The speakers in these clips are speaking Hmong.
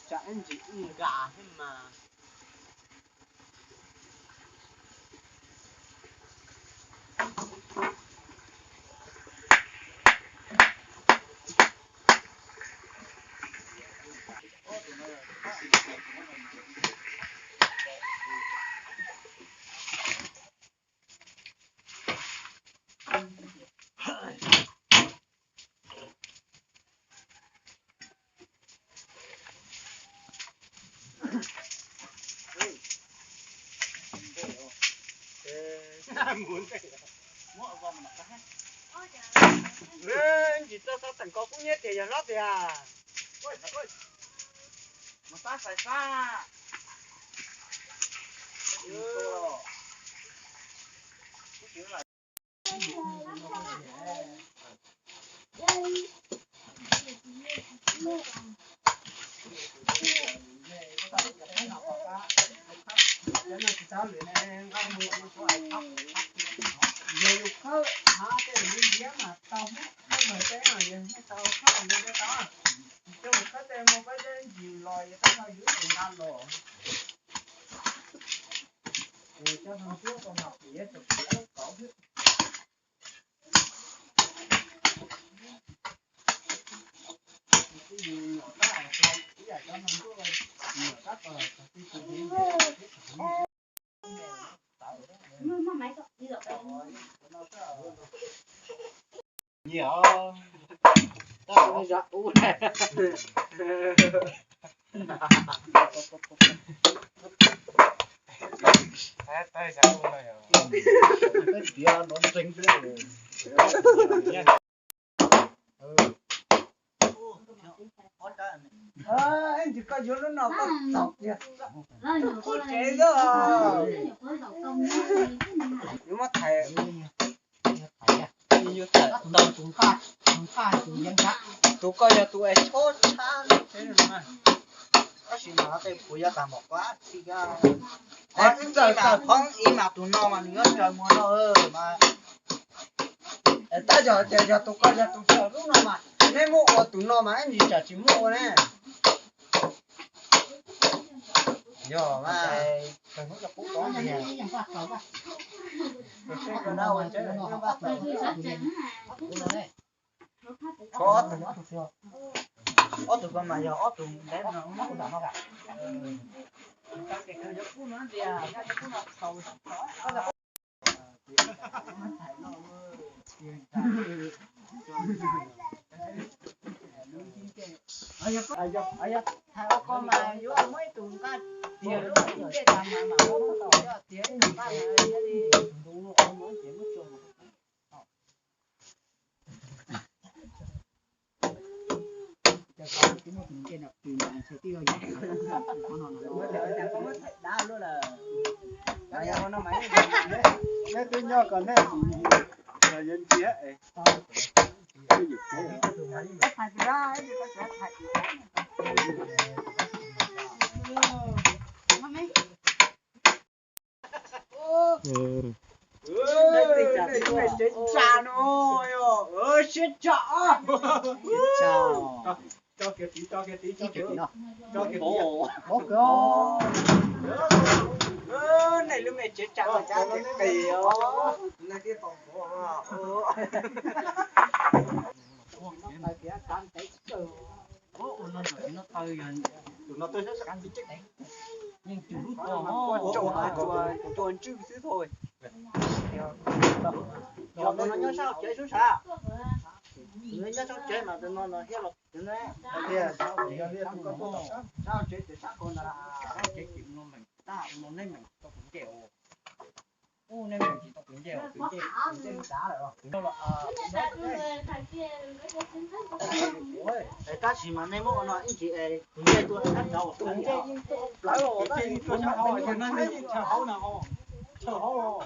Tsam ib ntsis nqa thiab mas. Ntsis txog teem ko kub nyiab tias yog hlob tiag. Mus tab xais fab. Yog yus khawb hav tej li ntxiav mas tau hmoob, muaj lawm tej no yog muaj tau khawb li tau. Coj mus khawb tej muaj koj zeb ntsis los yog koj ho yuav tus nqa los. Coj no ntsuab tau mas piav tau piav tau kauv xwb. Ntsis koj yuav lub no koj txaus tiag. Kuj tsev xwb. Yuav muab thaiv. Tus koj yog tus es chob tshab, tab sis mas tej puas yog tas mom kuab txi ka. Qhov ib mas tus no mas nws nyob raws muag no mas. Tab yog tias yog tus koj yog tus txawm lub no mas neb muab ua tus no mas ib ntsis tsam tsis muab ua ne. Yog mas. Ob tug ko mas yog ob tug ntev no. Yog ko mas yuav muab ib tug nqaj tiag lub ncej tas mas mam muab tau, yog tiag ib tug nqaj mas thiaj li. Neb twb nyob kom neb yuav ntsia. Tsev tsa no, siab tsa. Tso kiag tid, tso kiag tid, tso kiag tid. Nej lub me tsev tsa no cas qis os. Ua no ntawm no taw yog tus no twb sab sab yeej cua lub tua, cua ntswj xwb thôi. Los tus no nyob sab hauv tsev sub sab. Nyob sab hauv tsev mas tus no no thiab los tiag, yog li tus ko tuaj tom sab hauv tsev ces sab ko ntag. Sab hauv tsev ces ua no meem, tab ua no nej meem tsis tau kuv nce os. Ua nej meem tsis tau kuv nce os, kuv nce, kuv nce lub dav lawm os. Es tab sis mas nej muab ua no ib ntsis es kuv nce tuaj sab nraud, kuv nce yeej tuaj plawv os, tab sis kuv nce yeej chaw hauv na, chaw hauv.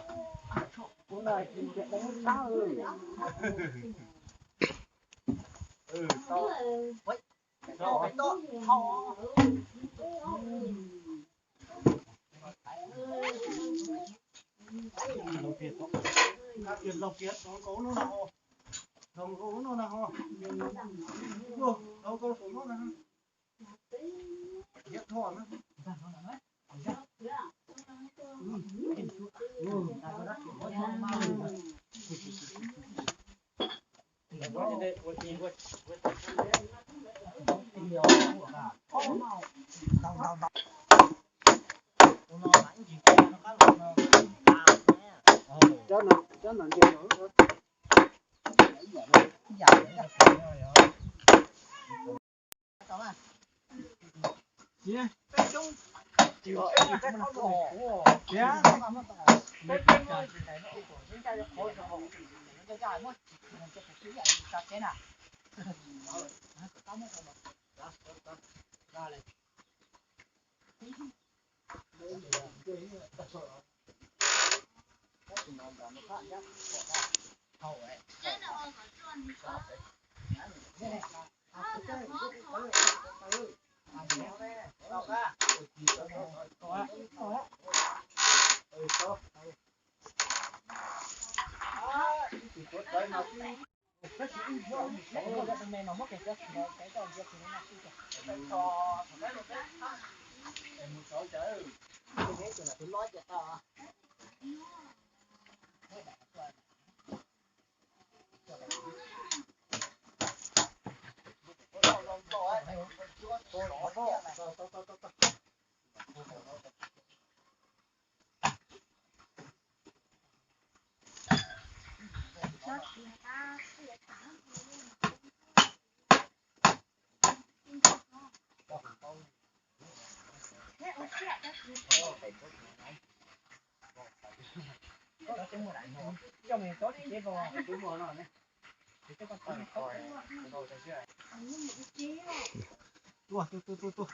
Tuaj, tuaj, tuaj, tuaj, tuaj.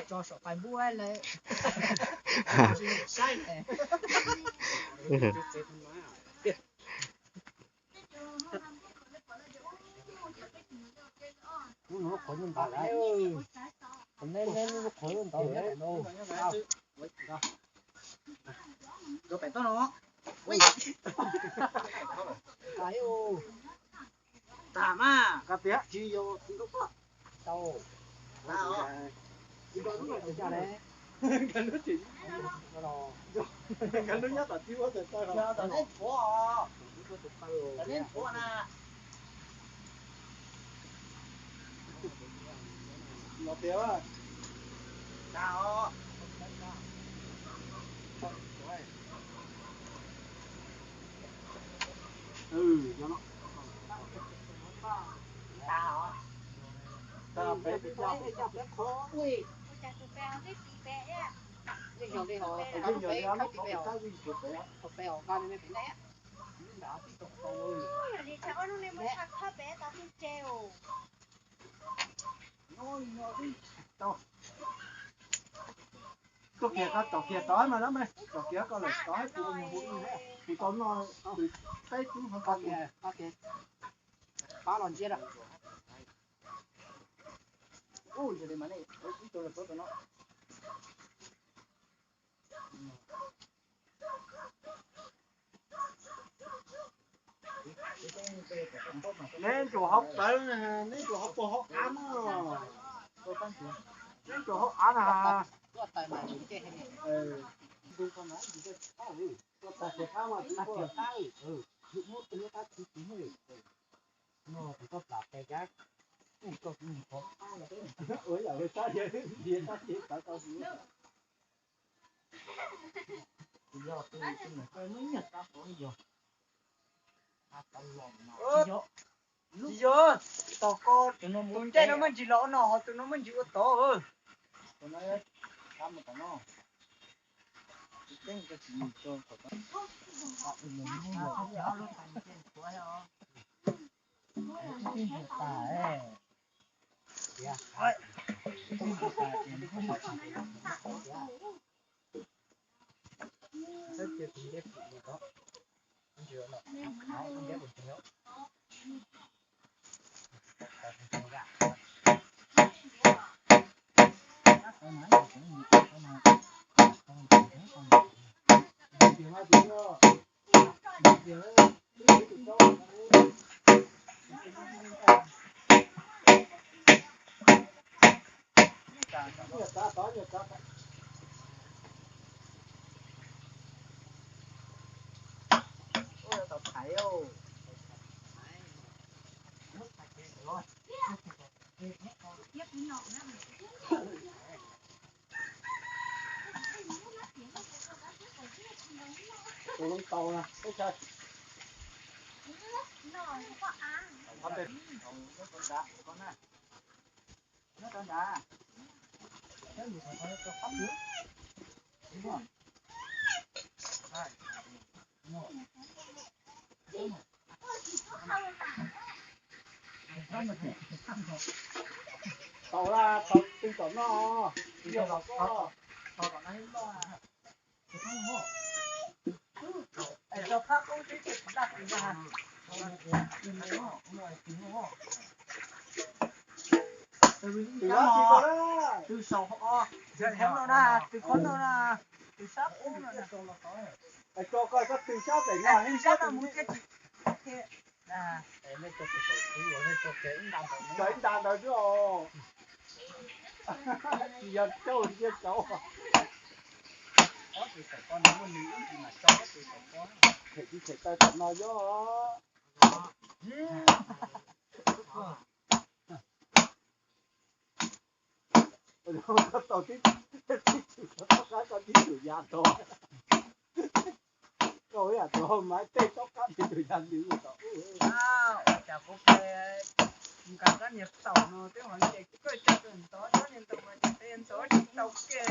Tso saum pais npub lawm. Saib ne. Lub qhov nyuj ntawd lawm. Lub qhov nyuj ntawd lawm. Rau pem toj no. Tag mas. Koj tias tsis yog tsis tau pom. Tau. Tsis tau lub no tsis yog ne. Nkag lub tsis, nkag lub nyob tom tib ua tes taw los. Tom nej nthuav os. Tom nej nthuav na. Los tias. Tag os. Tuaj kiag koj tom kiag tod mas, tod mas, tom kiag koj lawm tod, kuv mus hu ib, kuv tau noj peb tub hov ko. Pab los ntsia lawm. Ub, yog li mas nej ib tug los tuav tom no. Neb ntsuas hauv plawv, neb ntsuas hauv puag hauv av no. Neb ntsuas hauv av na. Tsis yog, tos ko, tus ncaij no muaj ntsis los ua no, ho tus no muaj ntsis ua tod. Tus loo taus na, ib txhia. Nyob rau nrad, nyob rau nrad. Tau la, tau twg tom no, yog los ko. Twg saum, twg qhov no na, twg sab qub no na. Tso koj, koj twg sab pem no, twg sab no mus thiaj tsis, thiaj, tso ib nta ntawd xwb os. Tsis yog cauj ntsia saud. Phem tsis phem taw tom no yog. Koj tau tib, tib tug rov qab koj tib tug ya tod. Koj ib yam tug maiv tej rov qab tib tug ya ntws tom ub. Ua cas kuv nqa koj niag taum no twb ho nce koj cov tus ntov, cov niag ntoo mas cov niag ntoo tsis tau kiag.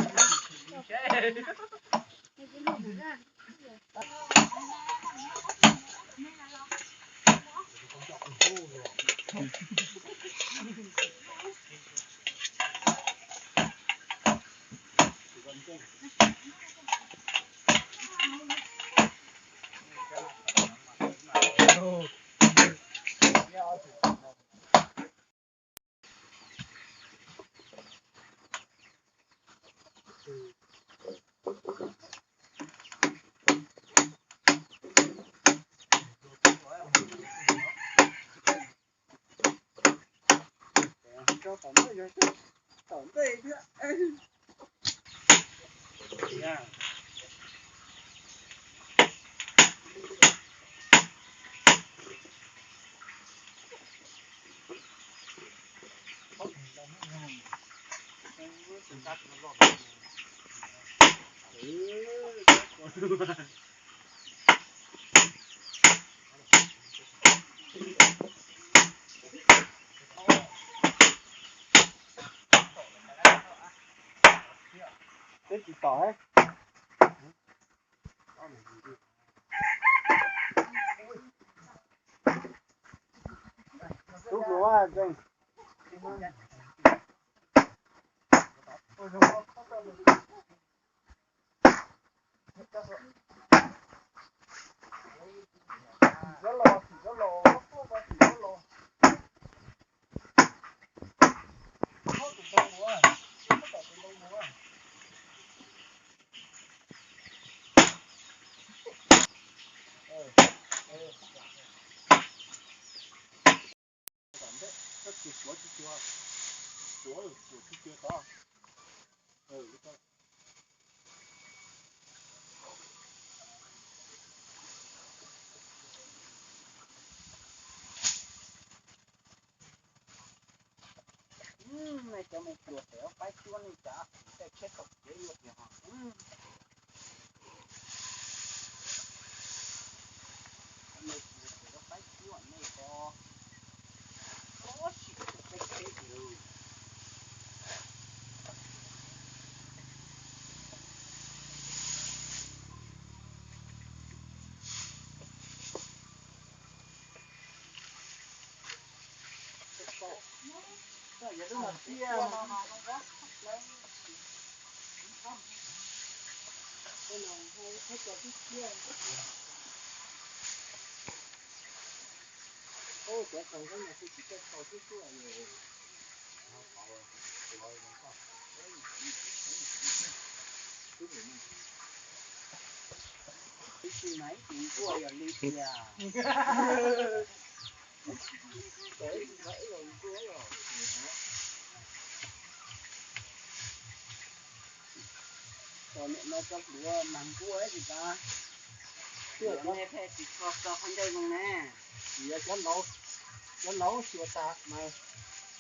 Tom ntej thiab. Twb tsis tom. Tub hluas zeeg. Cov me pluas pem ob paib cuab nej cas, caij tsheb tom kev luaj tiag. Cov me pluas pem ob paib cuab nej ko, sim peb tsheb tiag. Ib tsis mas ib tsis nkuaj yog li tiag. Tos niam no tso hluav mas nkuaj ib tsis tas. Niam no pheej tsis tso tso qhov ncauj zoo ne. Tias cov laus, cov laus xyuas tas mas.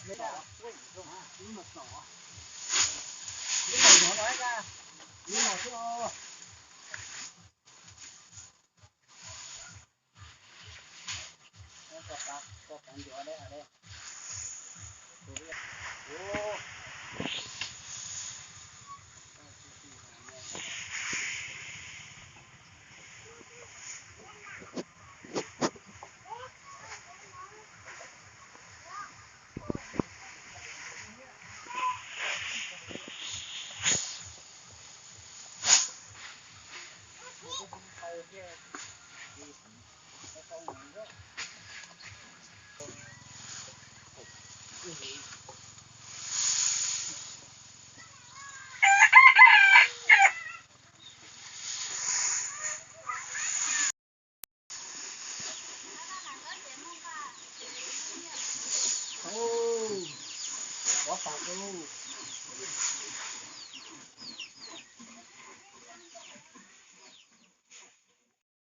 Ib los xwb os.